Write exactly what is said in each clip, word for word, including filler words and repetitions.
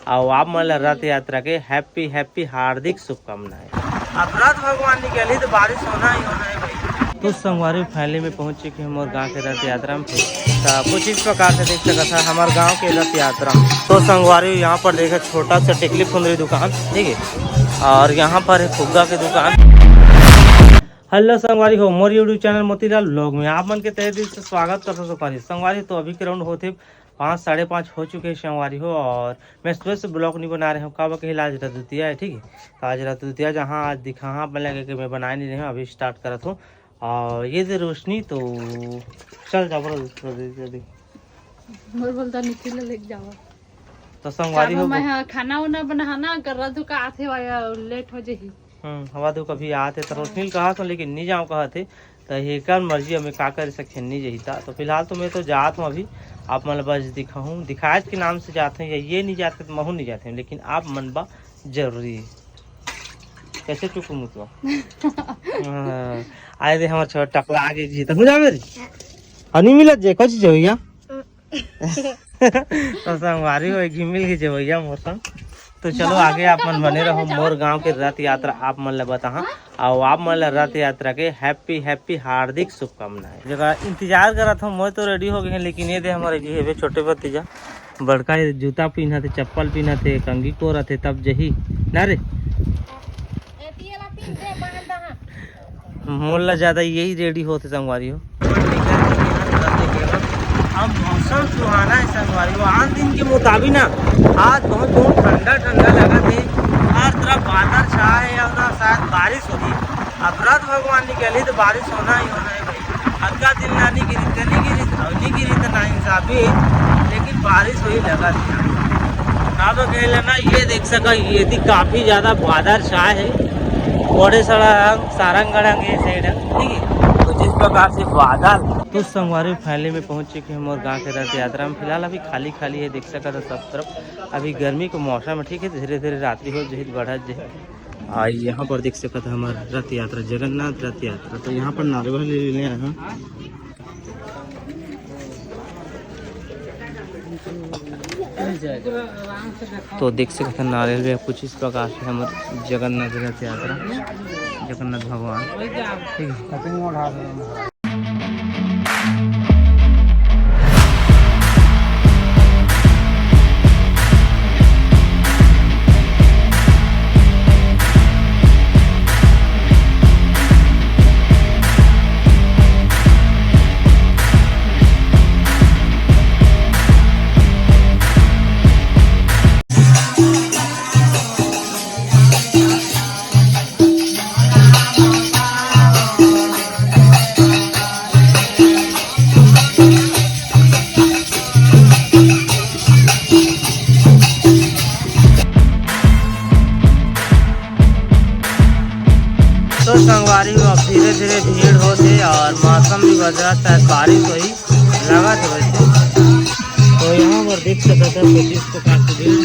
अउ आप मन ला रथ यात्रा के happy happy हार्दिक शुभकामनाएं। अब रथ भगवान निकलही तो बारिश होना ही होना है भाई। तो संगवारी, finally में पहुंच चुके हैं मोर गांव के रथ यात्रा में। तो कुछ इस प्रकार से देख सकत है हमारे गांव के रथ यात्रा। तो संगवारी, यहाँ पर देखे छोटा सा टिकली फुंदरी दुकान, ठीक है, और यहाँ पर है फुग्गा की दुकान। हेलो संगवारी हो, मोर YouTube चैनल मोतीलाल व्लॉग में आप मन के तहे दिल से स्वागत करथों संगवारी। संगवारी, तो अभी के राउंड होथे पाँच, साढ़े पाँच हो चुके हैं संगवारी हो, और मैं सुबह से व्लॉग नहीं बना रहे हूँ, काबर के आज रथ द्वितीया है, ठीक है। तो आज रथ द्वितीया जहाँ आज दिखा, हाँ, मैं लगे कि मैं बनाए नहीं रहे हूँ, अभी स्टार्ट करत हूँ। और ये दे रोशनी, तो चल जा, बोलो, जल्दी, जल्दी। मोर बोलता निखिल लेके जावा। तो संगवारी हो, मैं, हाँ, खाना वाना बनाना कर रहा, तू का आथे वाया लेट हो जाही। हम्म, हवा दू कभी आते तो रोशनी ल कहा था, लेकिन नहीं जाऊँ कहा थे। तो एकर मर्जी, हमें का कर सकते हैं, नहीं जही ता। तो फिलहाल तो मैं तो जात हूँ अभी, आप मन ल बस दिखाऊँ, दिखाए के नाम से जात हूँ, या ये नहीं जाते तो महू नहीं जाते हैं, लेकिन आप मन बा जरूरी है। कैसे चुकू मुतवा? हाँ, आए दे हमारे छोटा टकला आगे जी, तो हो जा मेरी। और नहीं मिलत जे, कौन चीज है भैया? तो संगवारी हो, एक मिल के जे भैया मोर संग। तो चलो आगे आप मन बने रहो, मोर गांव के रथ यात्रा आप मन ल बताहा। अउ आप मन ल रथ यात्रा के happy happy हार्दिक शुभकामनाएं। जगह इंतजार करत हो, मैं तो रेडी हो गए हैं, लेकिन ये दे हमारे जी हेबे छोटे भतीजा, बड़का ये जूता पहनत हे, चप्पल पहनत हे, कंगी कोरत हे, तब जही ना रे। मोर ला ज्यादा यही रेडी होथे संगवारी हो। अब मौसम सुहाना है संगवारी हो, आन दिन के मुताबिक ना आज बहुत बहुत ठंडा ठंडा लगत हे। हर तरफ बादल छाए हे, अउ ना शायद बारिश होही। अब रथ भगवान निकलही तो बारिश होना ही होना है भाई। अतका दिन ना नहीं गिरी, तो नहीं गिरी, अब नहीं गिरी तो ना इंसाफी, लेकिन बारिश होही लगत हे। अब कहले ना, ये देख सका, ये थी काफी ज्यादा बादल छाए हे। बड़े सड़ा सारंगढ़ के साइड है, ठीक है। तो जिस प्रकार से बादल। तो संगवारी, finally में पहुंच चुके हैं मोर गांव के रथ यात्रा में। फिलहाल अभी खाली खाली है, देख सकत है सब तरफ। अभी गर्मी के मौसम है, ठीक है, धीरे धीरे रात्रि हो जही, बढ़त जही। आ यहाँ पर देख सकत है हमार रथ यात्रा, जगन्नाथ रथ यात्रा। तो यहाँ पर नारियल ले लेने आए हैं। तो देख सकत हन नारियल भी कुछ इस प्रकार से हमर जगन्नाथ रथ यात्रा, जगन्नाथ भगवान, ठीक है। तो संगवारी हो, अब धीरे धीरे भीड़ होत हे और मौसम भी बदलत हे, बारिश होही लगत हे वैसे। तो यहाँ पर देख सकत हे पच्चीस प्रकार के भीड़,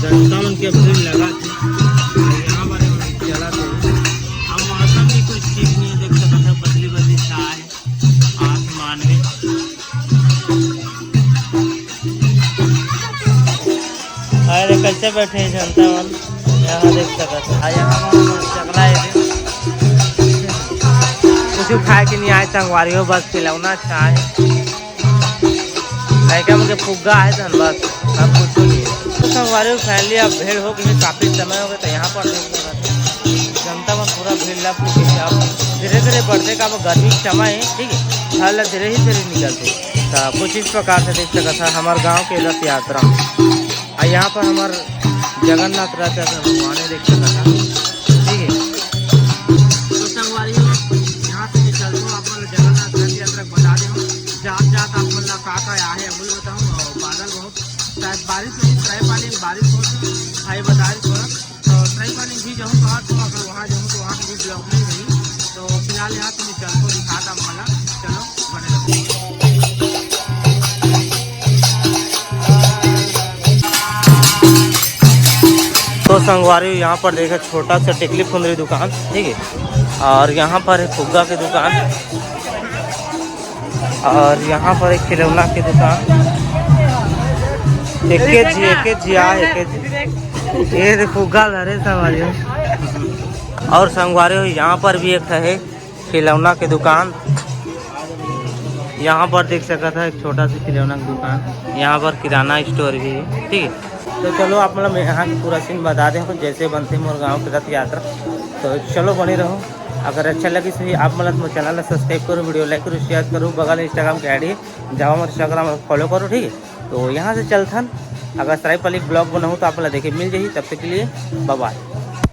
जनता मन के भीड़ लगत हे। और यहाँ पर चलत हे, अब मौसम भी कुछ ठीक नहीं है, देख सकत हे बदली बदली छा है आसमान में। अरे कैसे बैठे हैं जनता मन, यहाँ देख सकत हो। आ यहाँ पर चकला है, कुछ खाए के नहीं आए संगवारी हो, बस खिलौना अच्छा है। लड़का मन के फुग्गा है तहन बस, अब कुछ नहीं है। तो संगवारी हो, finally अब भेड़ हो गई, काफी समय हो गया, तो यहाँ पर देख सकत हो। जनता मन पूरा भीड़ ला पूछ के अब धीरे धीरे बढ़ते का, अब गर्मी के समय है, ठीक है, घर ला धीरे ही धीरे निकलते। तो कुछ इस प्रकार से देख सकत है हमार गांव के रथ यात्रा। आ यहाँ पर हमार जगन्नाथ रथ यात्रा भगवान है, देख सकत है, ठीक है। तो संगवारी हो, यहाँ से मैं चलता हूँ, आप मन जगन्नाथ रथ यात्रा बता दे हूँ। जात जात आप मन ला का का आहे, बोल बताऊँ। और बादल बहुत, शायद बारिश होही, त्रय पाली बारिश होही, भाई बता रहे थोड़ा। तो ट्राई करने भी जाऊँ बाहर, तो अगर वहाँ जाऊँ तो वहाँ भी ब्लॉग नहीं रही। तो फिलहाल यहाँ से मैं चल को दिखा था मला। चलो, बने रहो। तो संगवारी, यहाँ पर देखे छोटा सा टिकली फुंदरी दुकान, ठीक है, और यहाँ पर है फुग्गा की दुकान। और यहाँ पर एक खिलौना की दुकान। एके जी, एके जी, आ, एके जी। ये दे फुग्गा धरे संगवारी हो। और संगवारी हो, यहाँ पर भी एक है खिलौना के दुकान। यहाँ पर देख सकत है एक छोटा सा खिलौना के दुकान, यहाँ पर किराना स्टोर भी है, ठीक है। तो चलो, आप मतलब यहाँ के पूरा सीन बता दे हो, जैसे बनते मोर गाँव के रथ यात्रा। तो चलो, बने रहो। अगर अच्छा लगिस होही, आप मतलब मोर चैनल ला सब्सक्राइब करो, वीडियो लाइक करो, शेयर करो, बगल Instagram के आईडी जावा, मोर Instagram फॉलो करो, ठीक है। तो यहाँ से चलथन, अगर सरायपाली ब्लॉग बनाऊँ तो आप ला देखे मिल जाही। तब तक के लिए बाय बाय।